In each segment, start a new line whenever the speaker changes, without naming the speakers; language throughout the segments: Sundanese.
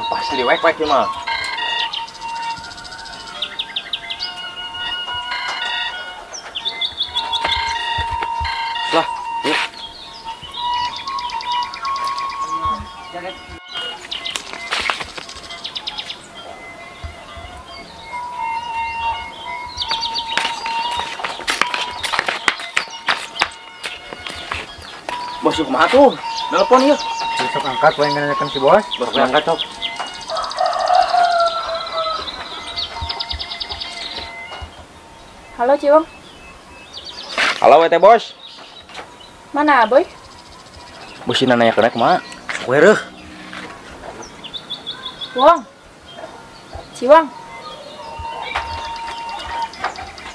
Pasti diwek-wek ieu mah. Lah, yuk. Bos, yuk kumaha tuh? Nelpon yuk.
Besok angkat, wae nanyakan si bos.
Bos angkat, cok.
Halo, Ciwang.
Halo, wete bos.
Mana, Boy?
Bos ini nanya kena kumaha? Wereuh.
Wong. Ciwang.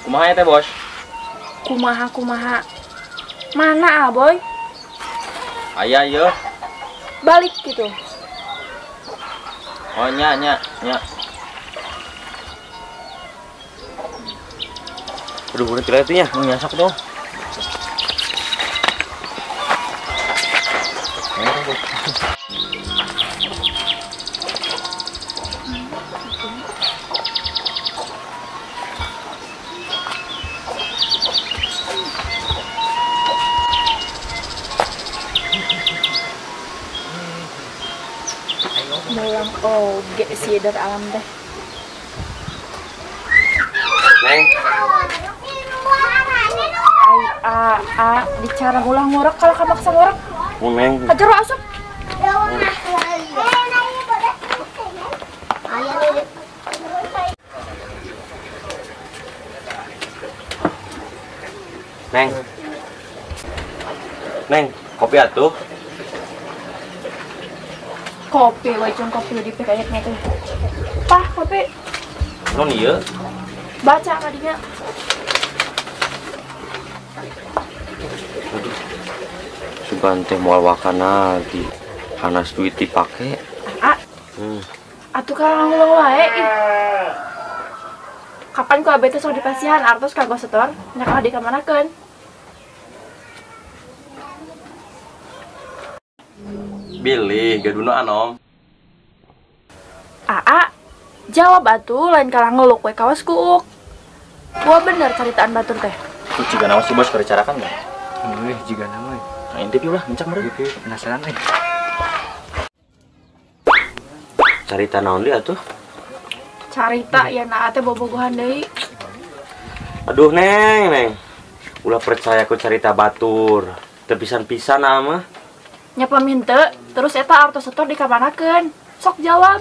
Kumaha ya teh, Bos?
Kumaha kumaha. Mana, Boy?
Aya yeuh.
Balik gitu.
Oh, nya nya nya. Aduh, udah tidak itu ya, mau nyasak tuh.
Mulang oge sih dari alam teh.
Neng.
Ai a a bicara ulah ngorek kalau kamaksa ngorek.
Neng.
Hajar asup.
Neng. Neng, kopi atuh.
Kopi, wae jeung kopi di kayaknya teh. Pah, kopi.
Non ieu.
Baca kadinya.
Aduh. Sugan teh moal wakana di hanas duit dipake.
Ah. Atuh ka ngulung wae ih. Kapan ku abet teh sok dipasihan artos kanggo setor nya kalah dikamanakeun.
Bilih gaduna anom.
Aa, jawab atuh lain kalah ngeluk we kawas kuuk. Wah bener caritaan batur teh.
Tuh jiga naon si bos kericarakan enggak?
Wih, jiga naon.
Nah, intip yuk lah, mencak meureun.
Penasaran euy.
Carita naon deui atuh?
Carita ya na teh bobogohan deui.
Aduh, Neng, Neng. Ulah percaya ku carita batur. Teu pisan-pisan mah.
Nya paminte, terus eta artos setor dikamanakeun? Sok jawab.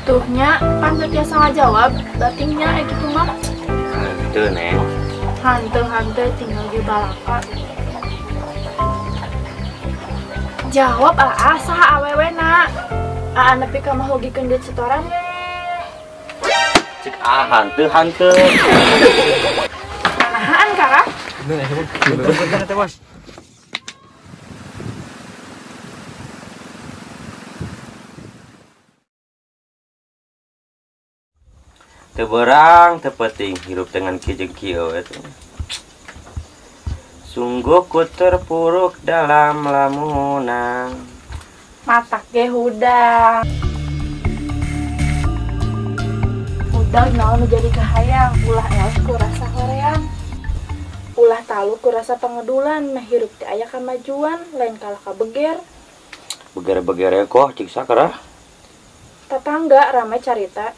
Tuh nya, pan teu tiasa ngajawab, berarti nya kitu mah.
Henteu, Neng.
Henteu-henteu tinggal di balaka. Jawab aa, saha awewena? Aa nepi ka mahogikeun duit setoran.
Cek ah hanteu hanteu.
Nahaan kara?
Bener teh bos.
Teu berang teu penting hirup dengan kieu jeung kieu eta. Sungguh ku terpuruk dalam lamunan.
Matak ge hudang. Udah naon nu jadi kahayang, ulah eleh ku rasa hoream. Ulah talu ku rasa pangedulan, meh hirup teh aya kamajuan, lain kalah ka beger.
Beger-beger kok cik sakara.
Tetangga rame carita.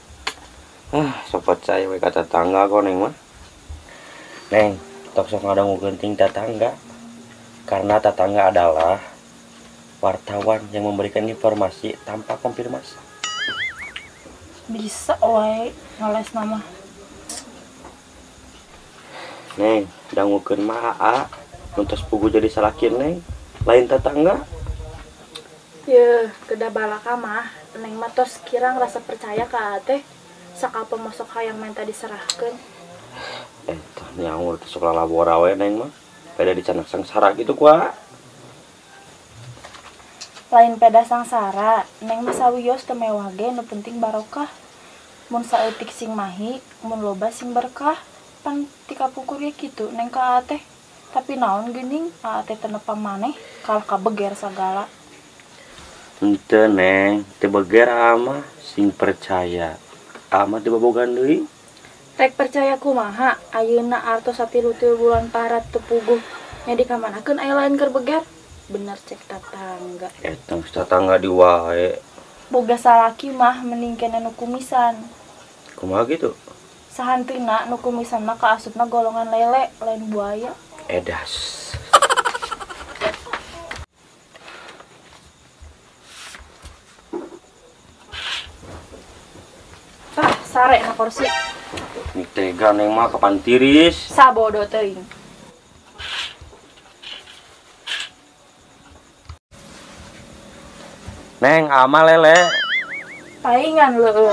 Ah, sok percaya we ka tetangga kok Neng mah. Neng, tok sok ngadangukeun ting tetangga. Karena tetangga adalah wartawan yang memberikan informasi tanpa konfirmasi.
Bisa wae ngeles nama.
Neng, dangukeun mah aa, nu tos pugu jadi salaki Neng, lain tetangga.
Yeuh, kedah balaka mah, Neng mah tos kirang rasa percaya ka aa teh. Sakapa mosok hayang menta diserahkeun.
Tah nyaur teh sok lalabora we Neng mah. Beda dicanak sangsara gitu ku aa.
Lain peda sangsara, Neng mah sawios teu mewah ge nu penting barokah. Mun saeutik sing mahi, mun loba sing berkah. Pan ti kapungkur ge kitu neng ka teh. Tapi naon geuning aa teh teu nepang maneh kalah ka beger sagala.
Henteu neng, teu beger ama sing percaya. Ama teu babogan deui.
Rek percaya kumaha ayeuna artos 3 bulan parat teu puguh. Nya dikamanakeun aya lain keur beger. Bener cek tatangga.
Eta geus tatangga di wae.
Boga salaki mah mending kene nu kumisan.
Kumaha kitu?
Sahanteuna nu kumisan mah kaasupna golongan lele lain buaya.
Edas.
Tah, sare na kursi.
Nih tega neng mah kapan tiris.
Sabodo teuing.
Neng, ama lele.
Paingan leueun.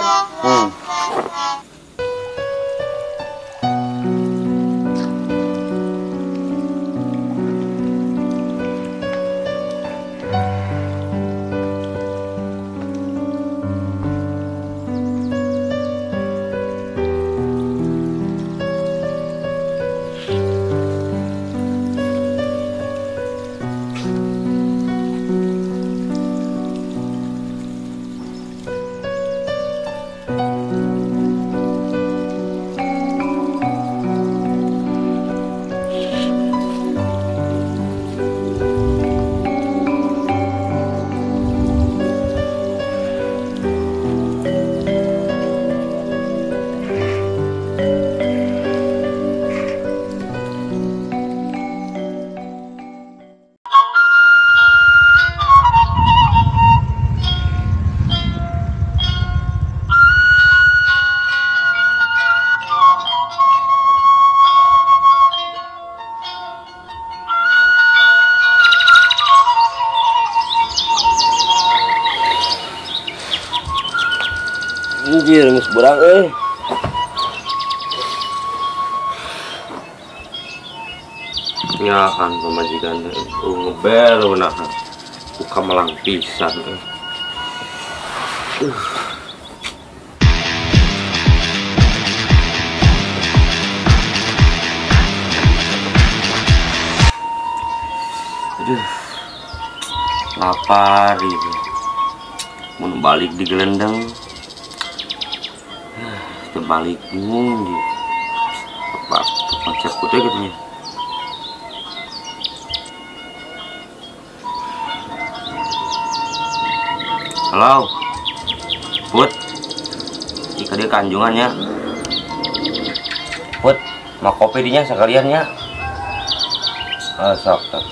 Anjir, geus beurang euy. Ya kan pamajikan teh ngebel nah. Buka melang pisan euy. Aduh. Lapar ieu. Mun balik di gelendeng. Terbalik bingung di konsep putih gitu ya. Halo Put, jika dia kanjungannya Put, mau kopi dinya sekalian ya. Sok tak.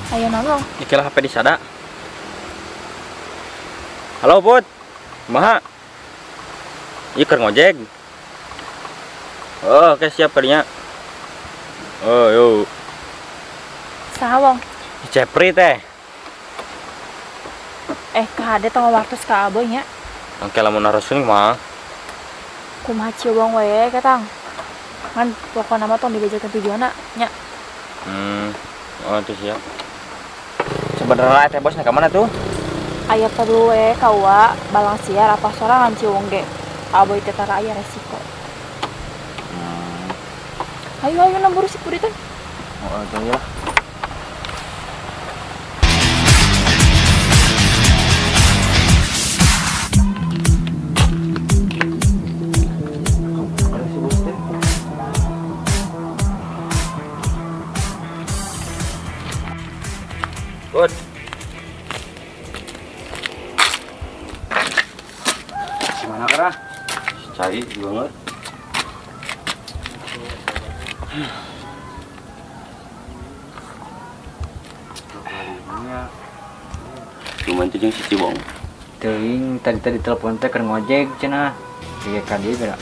Ayo nongol.
Dikira HP di sada. Halo Put, kumaha? Ieu keur ngojek. Oh, oke siap kadinya. Oh, yo.
Saha wong?
Cepri teh.
Kahade tong waktu ka aboy nya.
Engke lamun naroskeun kumaha?
Kumaha ciwong we katang. Ngan pokona mah tong dibejakeun tujuanna nya.
Oh, itu siap. Sebenarnya teh bosnya ke mana tuh?
Aya perlu we ka uwa balang siar apa sorangan ciwong ge. Aboy teh tara aya resiko. Ayo ayo namburu si puri teh.
Oh, itu ya. Good.
Gimana kerah?
Cari banget. Cuman itu jeung si Cibong.
Teuing tadi telepon teh keur ngojek cenah. Ieu ka dieu geura.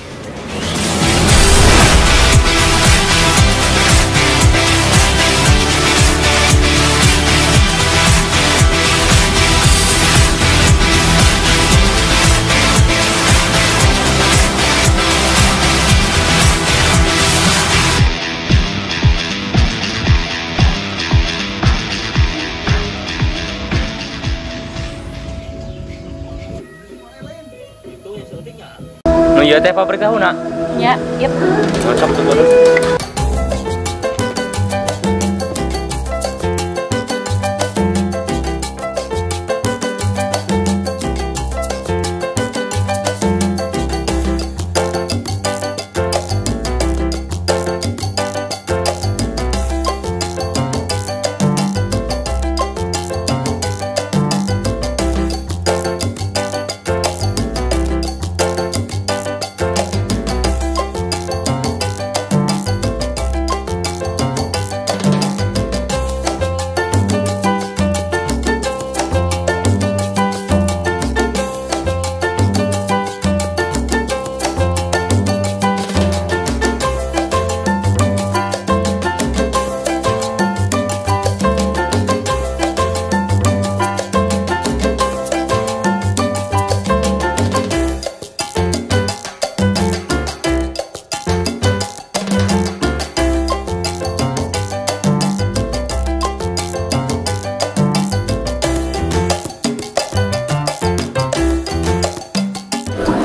Nu ieu teh pabrik tahuna.
Ya, yep.
Cocok tuh terus.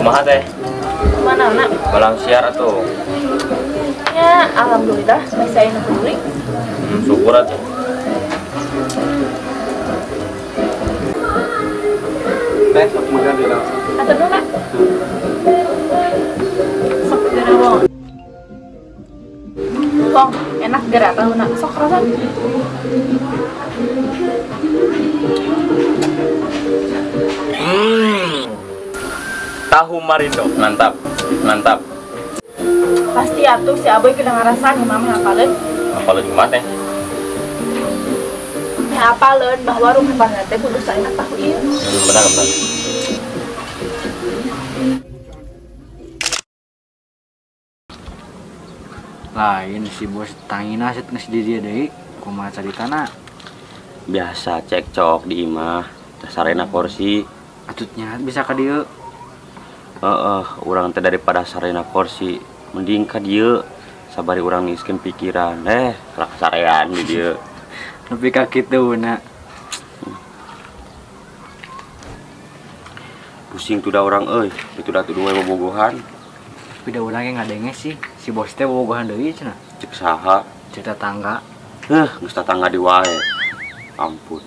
Kumaha teh?
Kumaha nak?
Balang siar atuh.
Ya, alhamdulillah masih aya nu peduli.
Syukur atuh.
Teh sok mangga di dalam.
Atuh nu, Nak. Sok geura wong. Wong, enak geura tahuna. Sok rasa.
Tahu Marindo, mantap, mantap.
Pasti atuh si Aboy kena ngarasan mama ngapaleun.
Ngapaleun kumaha teh?
Ya apaleun bahwa rumah tangga teh kudu saenak tahu ieu.
Benar, benar.
Lain si bos tangina set geus di dieu deui, kumaha caritana?
Biasa cekcok di imah, teh sarena kursi.
Atutnya bisa ka dieu.
Heeh, urang teh daripada sarena kursi mending ka dieu sabari urang ngiskeun pikiran. Rak sarean di dieu.
Nepi ka kitu na.
Pusing tuh da urang euy, itu da tuh we bobogohan.
Tapi da urang ge ngadenge sih, si bos teh bobogohan deui cenah.
Cek saha?
Cek tetangga.
Heuh, geus tetangga di wae. Ampun.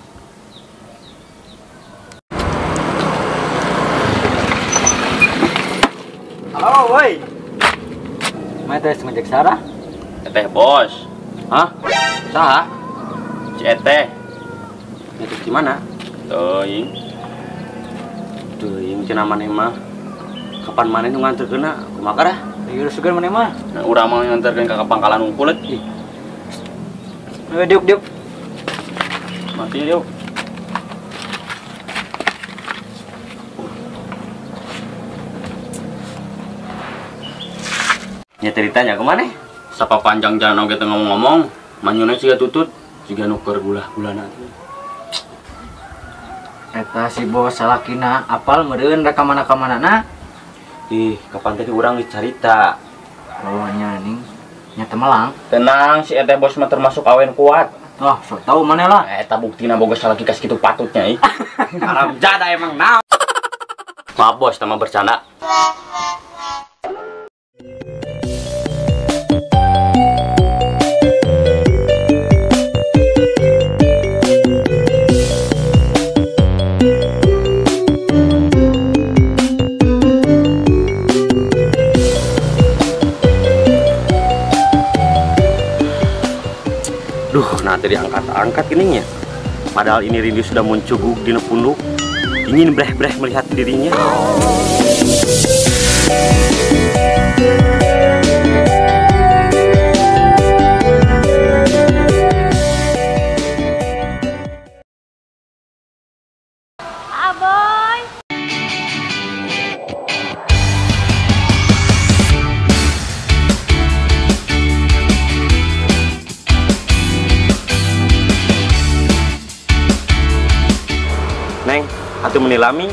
Halo, woi. Mana teh ngejek Sarah?
Teteh bos. Hah? Saha? Si Eteh. Itu di mana? Teuing. Teuing cenah maneh mah. Kapan maneh nu nganterkeunna? Kumaha karah?
Ieu sugan maneh mah.
Nah, urang mah nganterkeun ka pangkalan unggul.
Ih. Ayo diuk diuk.
Mati diuk. Nya ceritanya kemana? Sapa panjang jalan oge teu ngomong-ngomong, manyuna siga tutut, siga nu keur gulah-gulana teh.
Eta si bos salakina apal meureun rek ka mana-kamanana?
Ih, kapan tadi urang dicarita?
Oh nya ning, nya teu melang.
Tenang, si eteh bos mah termasuk awen kuat.
Oh, sok tau maneh lah.
Eta buktina boga salaki kas kitu patutnya ih. Haram jada emang naon. Maaf bos, tama bercanda. Duh, nanti diangkat-angkat ininya. Padahal ini rindu sudah mencuguk di punduk. Ingin breh-breh melihat dirinya.
Aboy.
Neng, atuh menilami.